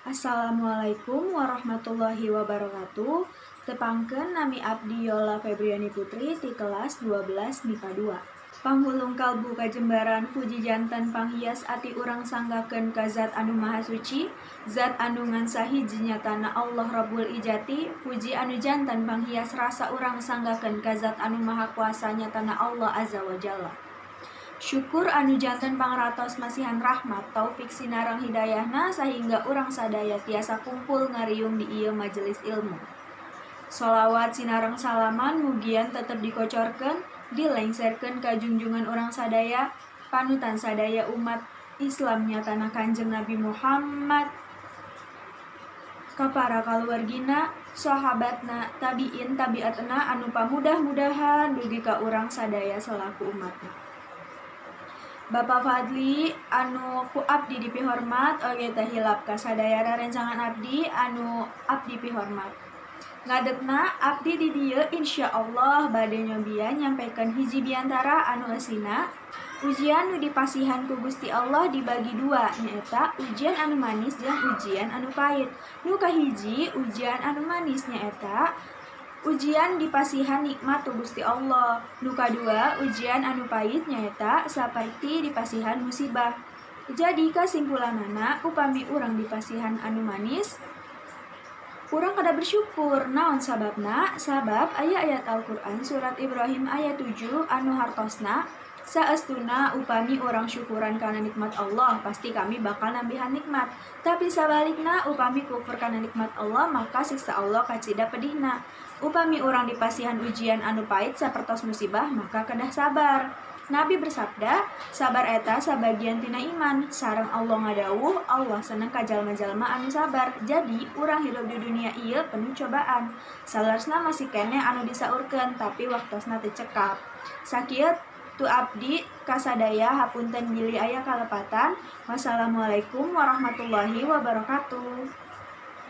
Assalamualaikum warahmatullahi wabarakatuh. Tepangkeun, nami abdi Yola Febriani Putri ti kelas 12 MIPA 2. Panghulung kalbu kajembaran, puji janten panghias ati urang sanggakeun ka Zat anu Maha Suci, Zat anu ngan sahiji, nyatana Allah Rabbul Ijati. Puji anu janten panghias rasa urang sanggakeun ka Zat anu Maha Kuasa, nyatana Allah Azza wa Jalla. Syukur anu janten pangratos masihan rahmat, taufik sinareng hidayahna sehingga urang sadaya tiasa kumpul ngariung di ieu majelis ilmu. Solawat sinareng salaman mugian tetep dikocorkeun, dilengserkeun ka junjungan urang sadaya, panutan sadaya umat Islam, nyatana Kanjeng Nabi Muhammad, ka para kaluargina, sahabatna, tabiin tabiatna anu pamudah-mudahan dugi ka urang sadaya selaku umatna. Bapak Fadli anu ku abdi dipihormat, oge teu hilap ka sadaya rerencangan abdi anu abdi pihormat. Ngadegna abdi di dieu insyaallah bade nyobian nyampaikan hiji biantara anu eusina ujian nu dipasihan ku Gusti Allah dibagi dua, nyaeta ujian anu manis jeung ujian anu pahit. Nu kahiji, ujian anu manis, nyaeta ujian dipasihan nikmat ku Gusti Allah. Nu kadua, ujian anu pahit, nyaeta saperti dipasihan musibah. Jadi kasimpulanana, upami urang dipasihan anu manis, urang kada bersyukur. Naon sababna? Sabab aya ayat Al-Qur'an surat Ibrahim ayat 7 anu hartosna, "Saestuna upami urang syukuran kana nikmat Allah, pasti kami bakal nambihan nikmat. Tapi sabalikna, upami kufur kana nikmat Allah, maka siksa Allah kacida pedihna." Upami urang dipasihan ujian anu pahit sapertos musibah, maka kedah sabar. Nabi bersabda, "Sabar eta sabagian tina iman." Sareng Allah ngadawuh, "Allah seneng ka jalma-jalma anu sabar." Jadi, urang hidup di dunia ieu penuh cobaan. Saleresna masih keneh anu disaurkeun, tapi waktosna teu cekap. Sakieu tu abdi kasadaya, hapunten bilih aya kalepatan. Wassalamualaikum warahmatullahi wabarakatuh.